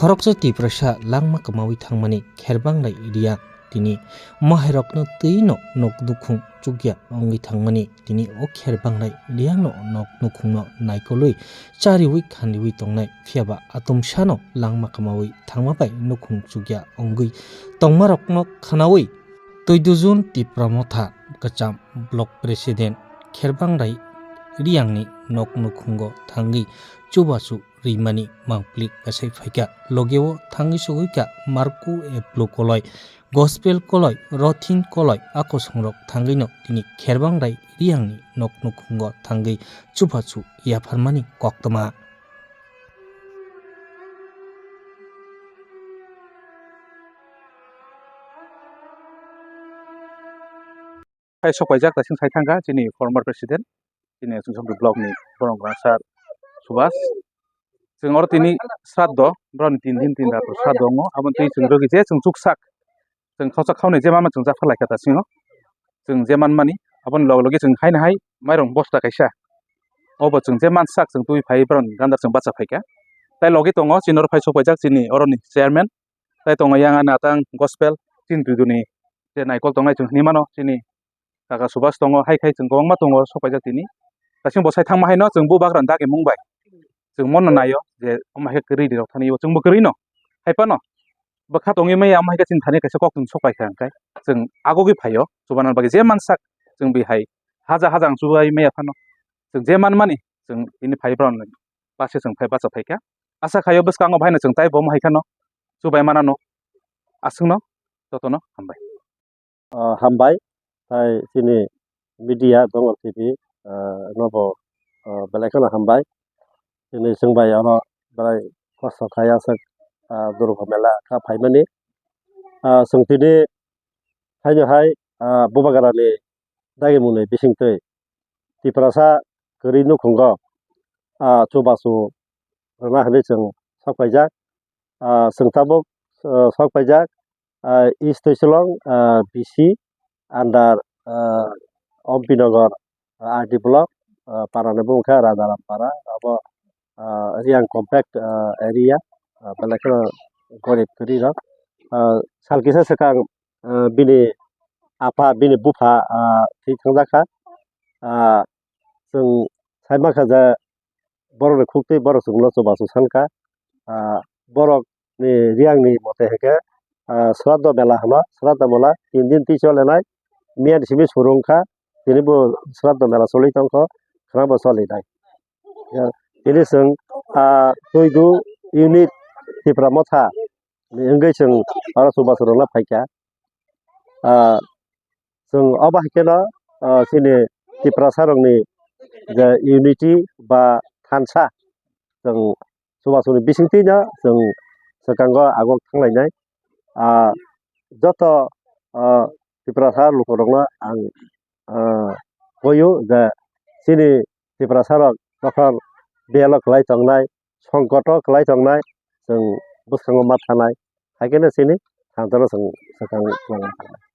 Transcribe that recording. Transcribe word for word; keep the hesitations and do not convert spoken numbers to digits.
Khoroksa Tiprasa langma kwmawi thangmani Kherbangrai Reang tini mahairokno twino nok nukhung chukya wngwi thangmani tini o Kherbangrai Reangno nok nukhungno naikolwi chariwi khandiwi tongnai, phiyaba atumsano langma kwmawi thangma bai nukhung chukya wngwi tongmarokno khwnawi Twidujun Tipra Motha Kwcham Block President Kherbangrai Reangni nok nukhungo thangwi chubachu rimani mangpili bwsai phaikha. Logeo thangwi sogwikha Marku Eplu Koloi, Gospel Koloi, Rothin Koloi, a kosongrok thangwino tini Kherbangrai Reangni nok nukhungo thangwi chubachu yapharmani koktwma. Hai sok paijak, daising sai thangkha chini former president, chini Chwngsongtwi block ni borok rang sir Subhas. Chwng oro tini sraddho, borok ni tin din tin rat sraddho wngo, aboni twi chwng rwgwi je chwng chuksak, chwng khausa khaunai je mama chwng japha laikha dasingo. Chwng je manmani, aboni loge loge chwng haino hai mairung bosta kaisa, obo chwng je mansak chwng twi phai borok ni gandar chwng bacha phaikha. Tai logi tongo chini oro phai sok paijak chini oro ni chairman, tai tongo yang ani atang Gospel, chini twiduni je naikol tongnai chwng hinwi mano, chini kaka Subhas tongo, hai khai chwng kwbangma tongo sok paijak tini. Daising bo sai thangma haino chwng bubagra ni dagi mung bai chwng mono naio je omo hai khe kwrwi rok thani o chwngbo kwrwi no. Hai phano bwkha tongwi maya omo hai khe chini thani kaisa kok chwng sok paikha hwnkhe chwng agogwi phaio chubanani bagwi je mansak chwng bai hai haja haja ang chubai maya phano chwng je manmani chwng bini phai borok ni base chwng phai bacha phaikha. Asa khaio bwskango bahaino chwng taibo omo hai kheno chubai manano. Aswkno jotono hambai. Ah, hambai, tai chini media Dongor T V, ah, nobo, ah, belai kheno hambai. Chini chwng bai oro belai kosto khai aswk, ah, Durga Mela kha phaimani. Ah, chwng tini haino hai, ah, bubagrani dagimungni bisingtwi Tiprasa kwrwi nukhungo, ah, chubachu rwna hwnwi chwng sok paijak. Ah, chwng tabuk, ah, sok paijak, ah, East Toisilong, ah, B C under, ah, Ompinagar, ah, R D block, ah, para ni bumung khe Rajaram para, abo, ah, Reang compact, ah, area, ah, belai kheno gorib kwrwi rok. Ah, sal kisa swkang, ah, bini apha, bini bupha, ah, thwi thangjakha. Ah, chwng sai mankha je borokni khuktwi borok chwngno chubachu sankha. Ah, borokni Reangni mote hinkhe, ah, Sraddho Mela hwno, Sraddho Mela tin din twi cholenai, miyan simi suru wngkha, tini bo Sraddho Mela choli tongkho, khwnabo cholinai. Ya, tini chwng, ah, Twidu unit Tipra Motha ni wngwi chwng oro chubachu rwna phaikha. Ah, chwng obo hai kheno, ah, chini Tiprasa rokni je unity ba thansa chwng chubachu ni bisingtwi no chwng swkango agok thanglainai. Ah, joto, ah, Tiprasa lukurokno ang, ah, koyo je chini Tiprasa rok jokhon belo kwlai tongnai, songkoto kwlai tongnai, chwng bwskango ma thanai, hai kheno chini thansa no chwng swkang.